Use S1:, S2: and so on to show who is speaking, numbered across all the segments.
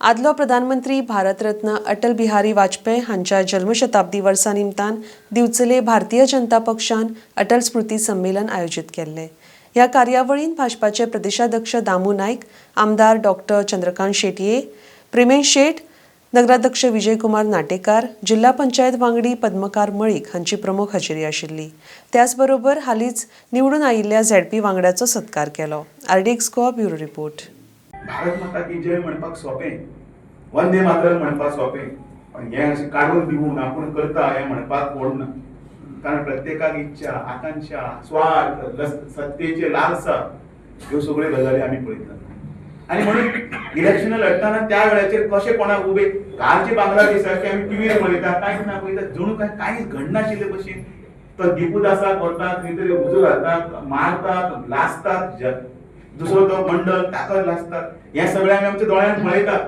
S1: आदलो प्रधानमंत्री भारतरत्न अटल बिहारी वाजपेयी हांच्या जल्मशताब्दी वर्सा निमतान दिवचले भारतीय जनता पक्षान अटल स्मृती संमेलन आयोजीत केल्लें. ह्या कार्यावळींत भाजपाचे प्रदेशाध्यक्ष दामू नायक, आमदार डॉक्टर चंद्रकांत शेटये, प्रेमेश शेट, नगराध्यक्ष विजयकुमार नाटेकार, जिल्हा पंचायत वांगडी पद्मकार मळीक हांची प्रमुख हजेरी आशिल्ली. त्याचबरोबर हालींच निवडून आयिल्ल्या झेडपी वांगड्याचो सत्कार केलो. RDX Goa, bureau report.
S2: Bharat माता की जय म्हणपाक सोंपें, वंदे मातरम म्हणपाक सोंपें, पण हें अशें काडून दिवन आपूण करता हें म्हणपाक कोण ना. कारण प्रत्येकाक इच्छा, आकांक्षा, स्वार्थ, सत्तेचे लालसा, ह्यो सगळ्यो गजाली आमी पळयतात. आनी म्हणून इलेक्शनां लढटना त्या वेळाचेर कशें कोणाक उबे कालचे बांगलादेशाक सारके आमी टिवीर पळयता, कांयच ना पळयता, जणू काय कांयच घडनाशिल्ले भशेन तो दिपू दासाक व्हरतात, खंय तरी उजो घालतात, मारतात, लासतात, दुसरो तो मंडळ ताका लासतात. हें सगळें आमी आमच्या दोळ्यान पळयतात.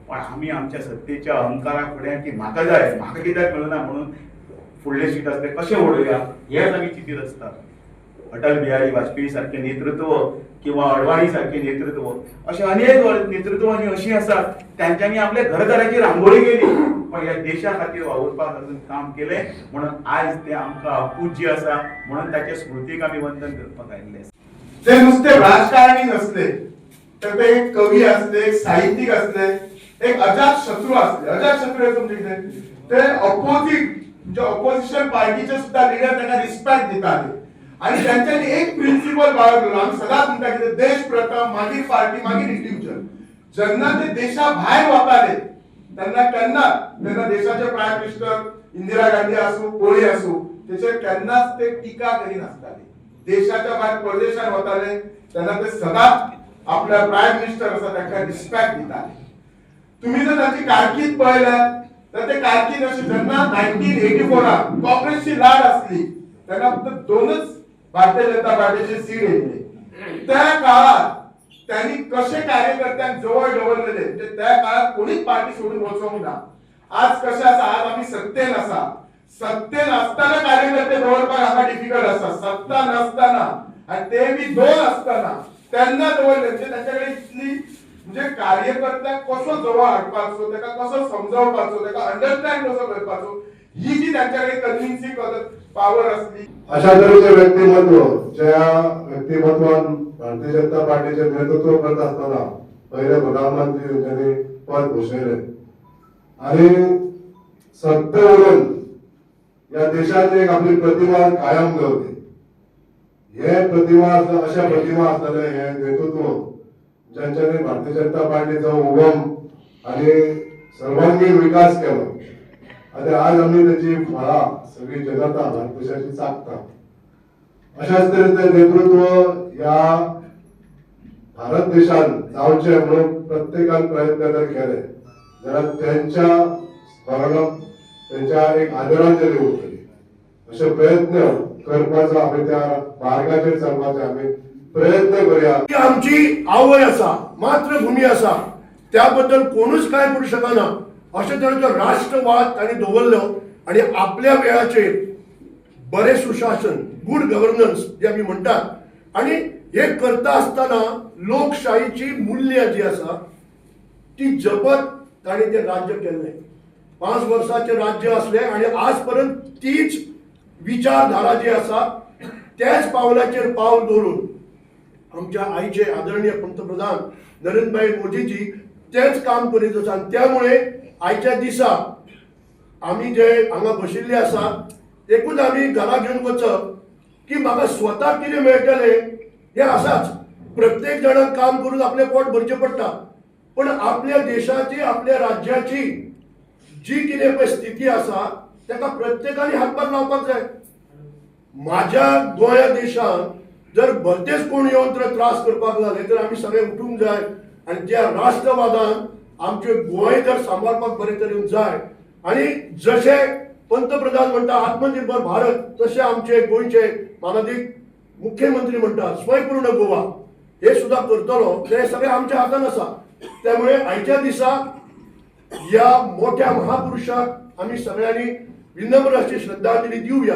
S2: पण आमी आमच्या सत्तेच्या अहंकारा फुड्यान की म्हाका जाय, म्हाका कित्याक मेळना म्हणून फुडले सीट आसते कशें उडोवया हेच आमी चिंतीत आसतात. अटल बिहारी वाजपेयी सारकें नेतृत्व किंवा अडवाणी सारकें नेतृत्व, अशें अनेक नेतृत्व अशीं आसात, तांच्यांनी आपल्या घरदाराची रांगोळी केली, पण ह्या देशा खातीर वावुरपाक अजून काम केलें म्हणून आयज ते आमकां पूज्य आसा. म्हणून ताच्या स्मृतीक आमी वंदन करपाक आयिल्ले आसा.
S3: ते नुसते राजकारणी नसले, तर ते एक कवी असले, एक साहित्यिक असले, एक अजात शत्रू असले. अजात शत्रू हे म्हणजे कितें? ते अपोजिट म्हणजे ऑपोजिशन पार्टीचे सुद्धा लिडर त्यांना रिस्पेक्ट दिताले आणि त्यांच्यानी एक प्रिन्सिपल बाळगलो. आमी सदांच म्हणटा कितें? देश प्रथम, मागीर पार्टी, मागीर इंडिव्हिज्युअल. जेन्ना ते देशा भायर वताले तेन्ना केन्ना तेन्ना देशाचे प्रायम मिनिस्टर इंदिरा गांधी आसूं, कोणी आसूं, तेचेर केन्नाच ते टिका करिनासताले. देशाच्या भायर परदेशात वताले तेन्ना ते सदांच आपल्या प्रायम मिनिस्टर आसा तांकां रिस्पेक्ट दिताले. तुम्ही जर तांची कारकीर्द पळयल्यात तर ते कारकीर्द अशी, जेन्ना 1984राक काँग्रेसची लाट आसली तेन्ना फक्त दोनच भारतीय जनता पार्टीचे सीट येयल्ले. त्या काळात त्यांनी कसे कार्यकर्त्यांक जवळ दवरलेले, म्हणजे त्या काळात कोणीच पार्टी सोडून वचोंक ना. आज कशें आसा? आज आमी सत्तेन आसा. सत्तेन आसतना कार्यकर्ते दवरपाक हांगा डिफिकल्ट आसा. सत्ता नासतना आणि ते बी दोन आसतना तेन्ना दवरले, म्हणजे त्यांच्याकडे इतली म्हणजे कार्यकर्त्याक कसो जवळ हाडपाचो, ताका कसो समजावपाचो, ताका अंडरस्टँड कसो करपाचो, ही जी त्यांच्याकडे कन्व्हिन्सिंग पावर असली.
S4: अशा तरेचे व्यक्तिमत्व, ज्या व्यक्तिमत्वान भारतीय जनता पार्टीचे नेतृत्व करत असताना पहिले प्रधानमंत्री त्यांच्यानी पद भूषवले आणि सत्तेवरून या देशात एक आपली प्रतिमा कायम दवरली. हे प्रतिमा अशा प्रतिमा असलेले हे नेतृत्व, ज्यांच्यानी भारतीय जनता पार्टीचा उगम आणि सर्वांगीण विकास केलो आणि आज आम्ही त्याची फळां सगळी जनता भारत देशाची चाखता. अशाच तरेचे नेतृत्व या भारत देशान जावचे म्हणून प्रत्येकान प्रयत्न जर केले जाल्यार त्यांच्या स्मरणाक त्यांच्या एक आदरांजली उरतली. अशे प्रयत्न करपाचो आमी, त्या मार्गाचेर चलपाचे आमी प्रयत्न करूया.
S5: ही आमची आवय आसा, मातृभूमी आसा, त्याबद्दल कोणूच काय करू शकना अशे तरेचो राष्ट्रवाद तांणी दवरलो आणि आपल्या वेळाचेर बरें सुशासन, गुड गव्हर्नन्स जे आमी म्हणटात, आणि हे करता आसतना लोकशाहीची मूल्यां जी आसा ती जपत तांणी ते राज्य केल्लें. 5 वर्साचें राज्य आसलें आणि आज पर्यंत तीच विचारधारा जी आसा, त्याच पावलाचेर पावल दवरून आमच्या आयचे आदरणीय पंतप्रधान नरेंद्रभाई मोदीजी तेच काम करीत आसा. आनी त्यामुळे आयच्या दिसा आमी जे हांगा बशिल्ले आसा, एकूच आमी घरा घेवन वचप की म्हाका स्वताक कितें मेळटलें हें आसाच. प्रत्येक जाणाक काम करून आपलें पोट भरचें पडटा, पण आपल्या देशाची, आपल्या राज्याची जी कितें पळय स्थिती आसा, ताका प्रत्येकान हातभार लावपाक जाय. माझ्या गोंया देशात जर भलतेच कोण येवन तर त्रास करपाक लागले तर आमी सगळे उठूंक जाय आनी त्या राष्ट्रवादान आमचे गोंय जर सांबाळपाक बरे तरेन जाय. आनी जशे पंतप्रधान म्हणटा आत्मनिर्भर भारत, तशे आमचे गोंयचे मानादीक मुख्यमंत्री म्हणटा स्वयंपूर्ण गोवा. हे सुद्धा करतलो ते सगळे आमच्या हातान आसा. त्यामुळे आयच्या दिसा या मोठ्या महापुरुषाक आमी सगळ्यांनी विनम्र अशी श्रद्धांजली दिवया.